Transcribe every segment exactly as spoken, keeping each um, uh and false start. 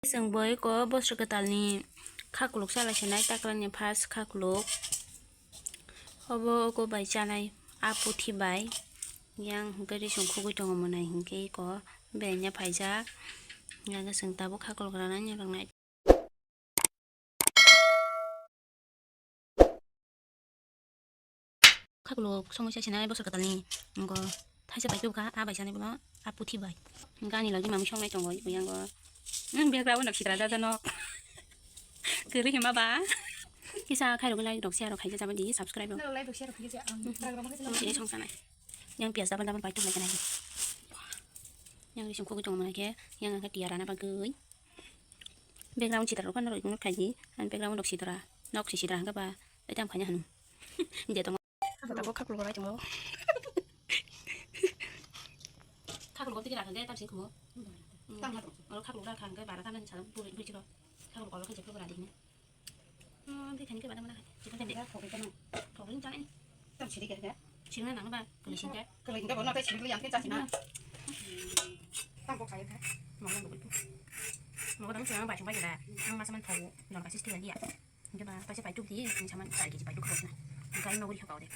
Chwng bo eko bosor kwtalni khakluk chalai sinai, takrani first khakluk. Obo oko bai chanai, a puthi bai. Yang hwnkhe risong khugui tongo mwnai hwnkhe eko berainya phaijak. Yang chwng tabuk khakluk rana yang rwngnai. Khakluk songwi chasinai bosor kwtalni, wngkha thaisa paikhe wngkha, a bai sanai bono, a puthi bai. Wngkha ani logi mamwi songnai tongo, ibu yango. Wng, background rok sitra jaja nok. Kwrwi hima ba. Kisa khairok like rok share rok khaija jabadi subscribe rok. Like rok share rok khaija, ang. Tei song sanai. Yang piyaj double double pai tonglai kanai. Yang rising khugui tongo mwnai khe, yang angkhe tiya rana bagwi. Background sitra rok phano roi khaidi, ang background rok sitra, nok si sitra hwnkhe ba, tei tam khaina hwnwi. Je tongo. Abo khakluk bai tongo. Khakluk tiki rakha de, tam sing khumo. Tam la tongo. Oro khakluk rakha hwnkhe bara tam nani salo bui, bui chiro. Khakluk oro khe jepho bara dikne. Hmm, tei thani khe bana bana kha. Chicken tende. Ya, khogwi kano. Khogwi chang ani. Tam siri khe khe. Sirna nang ba, kwlwi sing khe. Kwlwi hwnkhe bono tei siri yang khe chasi na. Tam kok sai khe. Mama nang bui. Mama nang chang bai chang bai da. Ang masa man thau. Nang kasi stil dia. Hingke ba, paisa paituk di, ang saman char kg paituk khaui na. Ang kai nogori hapao de.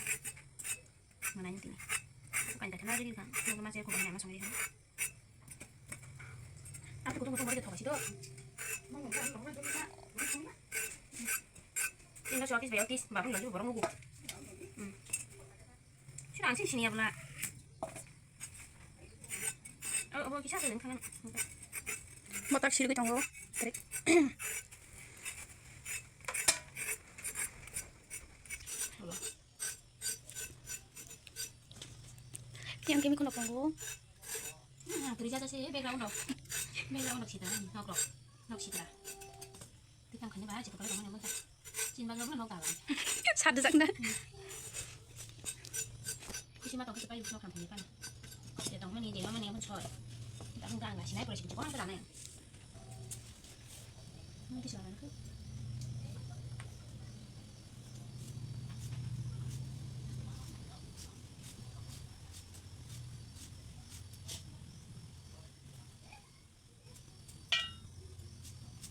Manai tini. Kan kai thana jodi kan, nang ma se ko bani ama sangri kan. Aku kutung kutung bori thoka sito. Inda chowakis bayokis, baru lagi borong lugu. Hmm. Sino ang sini sini ya bela. Oh, oh, kisa sa kan. Motor sirgwi tongo. Tarik. Yang kemi kono tongo. Ah, turi jaja se background rok. Background rok sita, nok rok. Nok sita. Tikam khani ba, jikopar rok mano mano. Chin bagwi obo nok dala. Sat rijak na. Kisi ma tong kisi pai nok ham khani pan. Je tong mani, je ma mani obo choi. Tang gang la sinai pore sin chikon ta nai. Mungkin suara nak.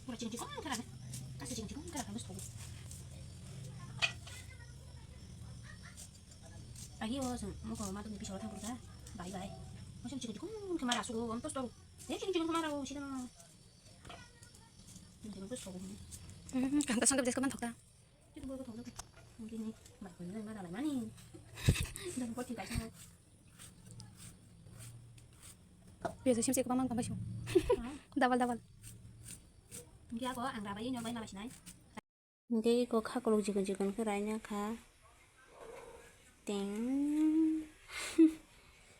Pura ching chikon kara na. Kasi ching chikon kara na gusto. Agi o sung mo ko ma tu ni pisau thang pura. Bye bye. Mo sung ching chikon kama rasu ko am to sto. Ye ching chikon kama rasu sida. Ching chikon gusto. Hmm, kanta sangka bidas kaman thokta. Itu boleh thokta. Mungkin ni bai ko ni ma dalai mani. Dan ko ching kai sung. Piajo simse kwbangma wngkha baisio. Double double. Hingke ako ang rabai no bai mala sinai. Hingke iko khakolok jikon jikon khe raina kha. Ting.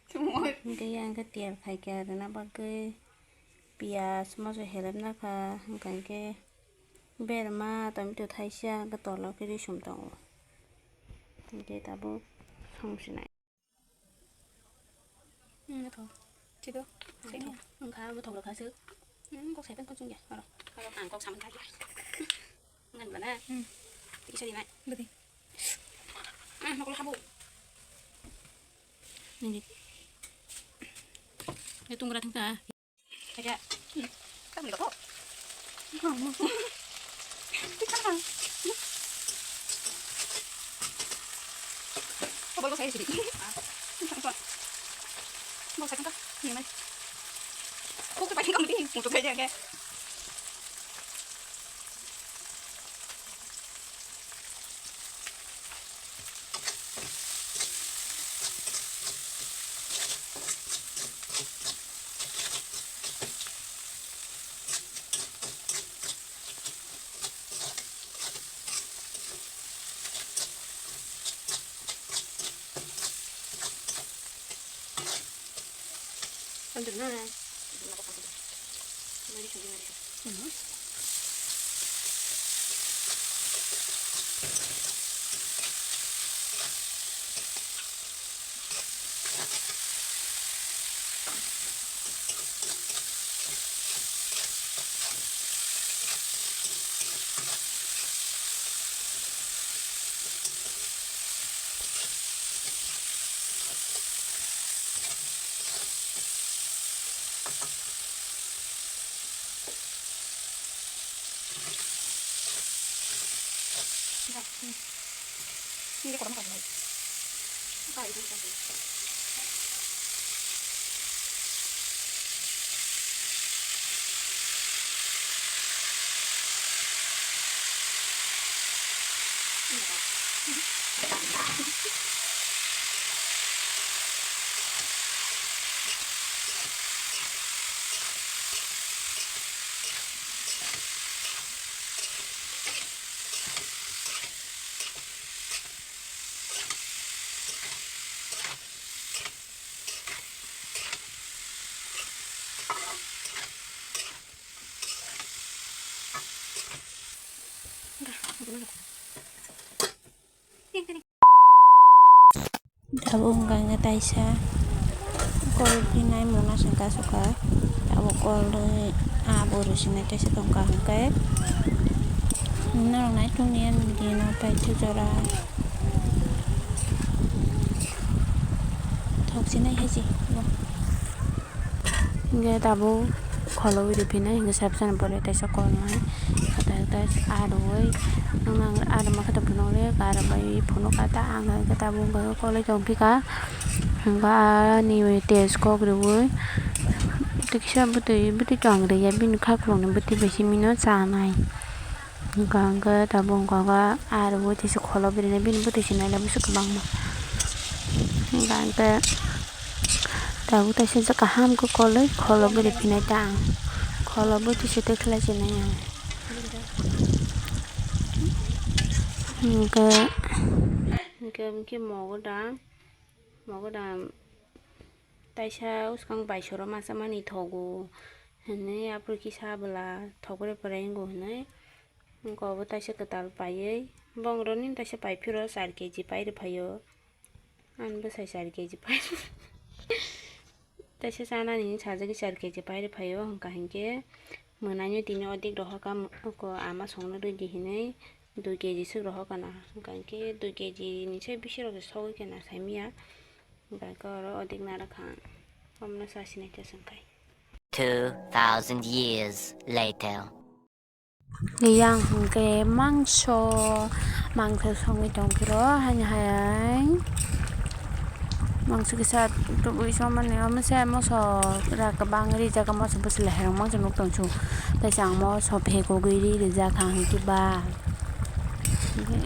Hingke yang khe tial khai khe rwna bagwi pias moso helepna kha, hingka hingke berma tomato thaisa hingke tola khe risum tongo. Hingke tabuk song sinai. Hmm, nathok. Chido. Nathok. Wngkha, bothok rwkha se. Hmm, kok saipan kok chungya. Oro. Oro ang kok saman kha. Ngan bana. Hmm. Tisa di mai. Budi. Ah, nokol habo. Nini. Ni tungra thangka. Aja. Kam ni ko. Ko bol ko sai sidi. Bol sa ka. Ni mai. Ko ko pa ko mi. Mo to kaya ke. Tabuk wngkha hwnkhe taisa kol phinai mona songkha sukha. Tabuk kol rwi abo rwsinai taisa tongkha hwnkhe norok naitukni ani video no paithago jora thoksinai hai se. Hingke tabuk kholo wi riphinai hingke sab sana pore taisa kolmai kata kata arwi nang arma kata phunukle arwi phunuk kata ang khe tabuk koloi tongphika hingke ani test kok riwi tei kisa bwtwi bwtwi tong riya bini khaklokni bwtwi bai simi no chanai. Hwnkha hwnkhe tabuk wngkha khe aro bo tisa kholo bwrwinai bini bwtwi se nailai muchung kwbangma. Hwnkha hwnkhe tabuk taisa kaham khe koloi kholo bwrwi phinai ta ang. Kholo bwtwi se tei khlai se nai ang. Hwnkhe, hwnkhe, hwnkhe mogo da, mogo da. Taisa uskang bai soro masa mani thogo hinui aphuru kisa bwla thogre pore wngo hinui wngkha obo taisa kwtal paiwi bongorok nini taisa pai phiro char keji pai rwphaio ani bwsai char keji pai taisa chanani sajagwi char keji pai rwphaio hwnkha hinkhe mwnaino tini odik rohorkha oko ama songno rwdi hinui dui keji swk rohorkha na hwnkha hinkhe dui keji ni se bisi rok se sogwi khe na saimanya. Hwnkha khe oro odik narwkha ang. Omno sa sinai ta swngkhai. Two thousand years later. Yang hwnkhe mangso, mangso songwi tongphiro, haini hai mangso kisa tubui somani, omo se moso rak kwbang rijak, moso bwswlai hai rok mangso nuk tong su, tei chang moso phekogwi ri rijak ang hwnkhe ba,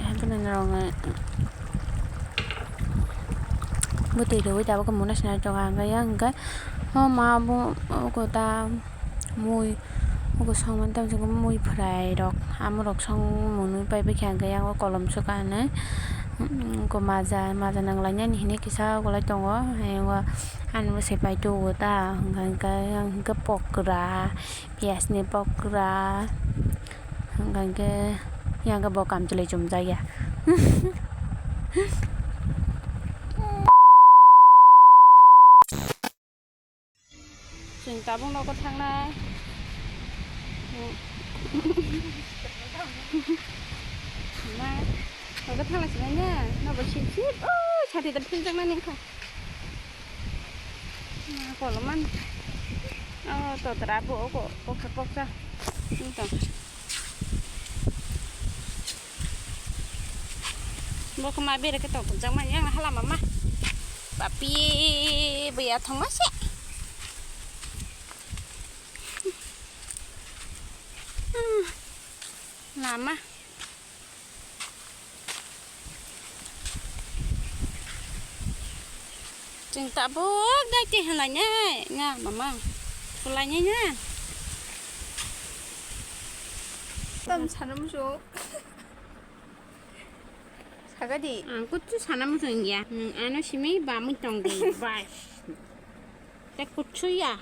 haikhe norok. Bwtwi rwui tabuk khe mona sinai tongo ang khe yang hwnkhe o ma bo oko ta mui oko songmani tamo se mui phwrai rok amo rok song mwnwi pai pai khe ang khe yang kolom swkang hinwi oko maja maja nang lainani hinwi kisa oko lai tongo ayang o ani bwsai pai tugo ta hwnkha hwnkhe yang hwnkhe pokra piyaj ni pokra. Hwnkha hwnkhe yang khe bo kamchwlwi chumjak ya. Chwng tabuk nogo thangnai. Ma, nogo thangna sinai ne? Nobo sip sip. Oh, sati da philjaknani wngkha. Ma, koloman. Oh, totra bo, oh, poksa, poksa. Wngtong. Bo khe ma bere khe tong jakmani yang hala mama. Papi bwya thangma se. Lama. Chwng tabuk dai twi hwnlainai nga mama. Hwnlainai nga. Tam sana muchung. Sagadi. Ang kuchu sana muchung ya. Nwng ano simi bamwi tong di. Bai. Te kuchu ya.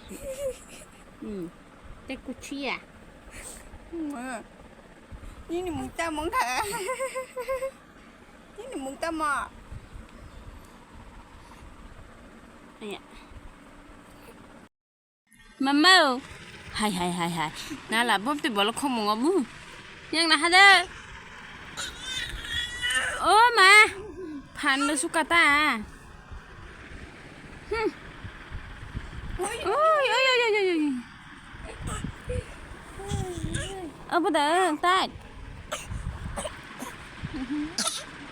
Hmm. Te kuchu ya. Nini mung tamo wngkha. Nini mung tamo. Aya. Mama. Hai, hai, hai, hai. Nala bobte bolo khomong obu. Yang na hada. O ma. Phan lo sukata. Hmm. Oi, oi, oi, oi, oi, oi. Abo da, tai.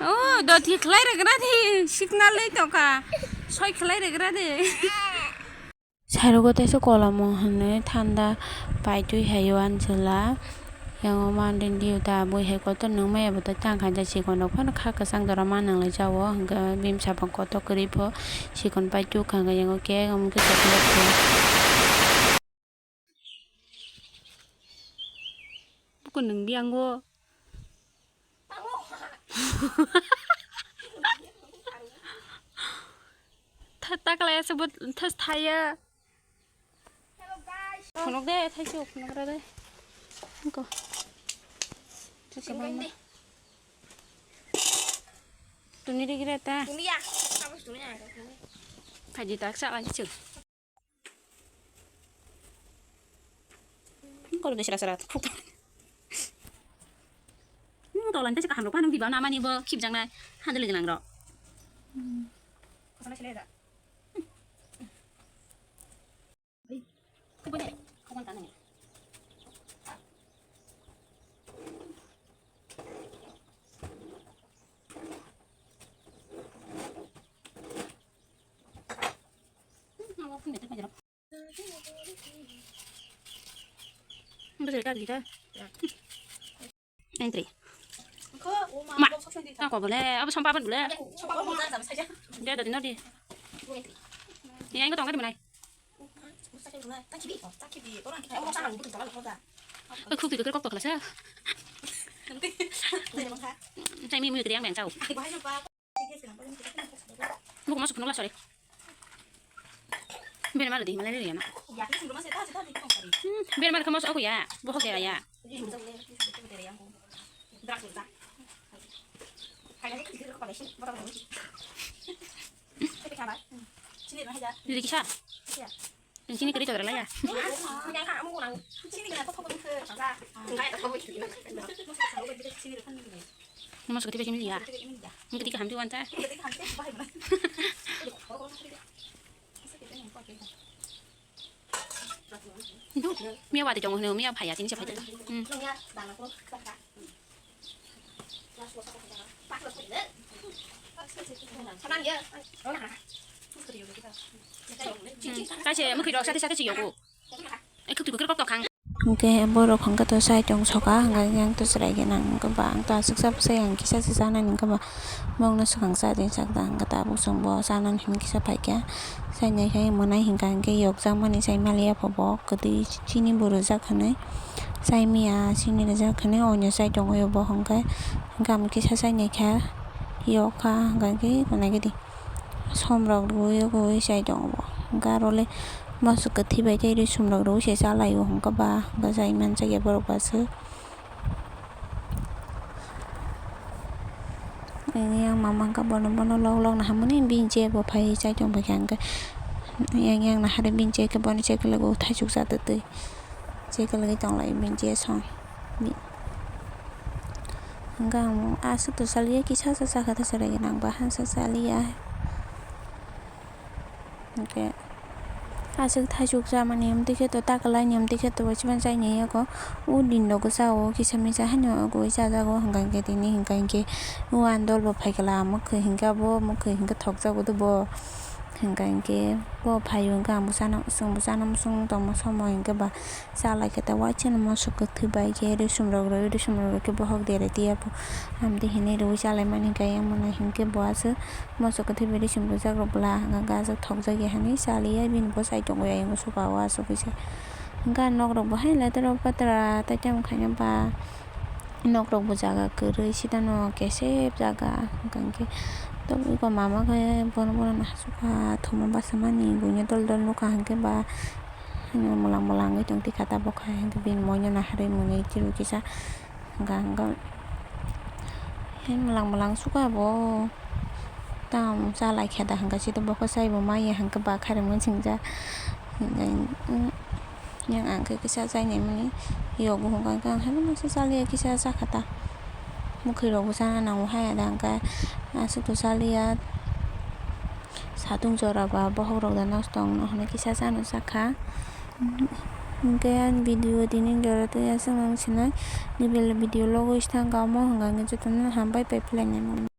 Oh, doti khlai rwgra di, signal dei tongkha. Soi khlai rwgra di. Sairogo teisa kolomo hwnwi thanda paitwi haio Anjela. Yango mandin diu ta bui hai kotor nung maya bo ta tang kha ja sikon rok phano kha kwchang jora ma nang lai jao hwnkhe bini sapang kotor kwrwi pho sikon paitwi kha hwnkhe yango khe omo khe chocolate khe. Buko nung biyango. Tha-, taklai aswk bo thas thaya. Phunuk de, thaisu phunuk ra de. Ko. Tuni ri gira ta. Tuni ya. Kamu tuni ya. Phaji tak sa lagi chu. Kolo de sera sera. Tolan tesa kaham rok panung diba namani bo khipjaknai handle gwnang rok. Entry. Ma. Tang ko bole, abo sompa aban bole. De, de, de, de. Yang ko tong ka di manai. Khuk tu kok to khlasa. Chai mi mui kriang beng chau. Buku masuk nula sore. Bere mal di malai ya na. Hmm, bere mal kamu aku ya. Bohok ya ya. Didi kisa. Sini kiri chadra laya. Mas kati bagi ya. Ini ketika hamdi wanta. Miya wati jong hunu miya phaya tini se phaya. Hmm. Kaise mukhi rok sate sate chiyogo. Ekho tu kok tok khang. Hingke borok hingke to sai tong soka hingke yang to chwrai gana hingke ba ang to aswk sa bwsai ang kisa se chanani hingke ba bongno swkang cha din sak da hingke tabuk chwng bo chanani hingke kisa paikha. Chainai khe mwnai hingka hingke yokjakmani chai maliya pho bo kwtwi chini bo rwjak hinwi chai miya chini rwjak hinwi oino chai tongwi bo hingke hingke ang kisa chainai kha yok kha hingka hingke mwnai gidi som rok rwui rwui chai tongo bo hingke aro le mosok kwthwi bai tei rwi sum rok rwui se cha lai o hingke ba hingke chai manjak ya borok bo aswk. Yang mama hingke bono bono lok lok naharmani bini je bo phai chai tong paikha hingke yang yang naharwi bini je khe bono je khe logo thaichuk cha twtwi je khe logoi tong lai bini je song hingke ang aswk to chaliya kisa sa chakha ta chwrai gana ang ba hansa chaliya. Hingke aswk thaichuk chamani amtwi khe to ta kwlaini amtwi khe to waisa chaini yago o din rogo cha o kisa misa haino goi chajago hingka hingke tini hingka hingke o andol bo phai kala mwkhwi hingke abo mwkhwi hingke thokjago de bo hingka hingke bo phaio hingke ang bo chana chwng bo chana muchung tongma somo hingke ba. Chalai khe ta waisano mosok kwthwi bai khe rwsum rok rw rwsum rok khe bohok dere tiya pho amtwi hinwi rwui chalai mani khe yang mwnai hinkhe bo aswk mosok kwthwi bai rwsum rwjak rok bwla hwnka hwnkhe aswk thokjak ya hinwi chaliya bini bwsai tongo ayang soka o aswk kisa hwnka nok rok bo haino letera patera tei tamo khaina ba nok rok bo jaga kwrwi sitano kesep jaga hwnka hwnkhe tobwi ko mama khe bono bono aswk thuma basa mani buino dol dol nukha hwnkhe ba. Hwnwi mwlang mwlang wngwi tong tikha tabuk hai hwnkhe bini moino naharwi mwnwi twibo kisa hwnka hwnkhe hai mwlang mwlang sukha bo tamo cha lai kha da hwnka side o bokhe chaibo maya hwnka ba khairokma singjak hwnka yang ang khe kisa chainai mani yogo hwnka hwnkhe ang hai mano se chaliya kisa chakha ta mwkhwi rokbo chana nango haya da hwnka aswk to chaliya. Satung jora ba bohok rok da nosto ongno hinwi kisa chano sakha. Hinkhe ani video tini jora twi aswk nang sinai. Nini video logo wngkha omo hwnka hwnkhe jotono hambai pai phlainai.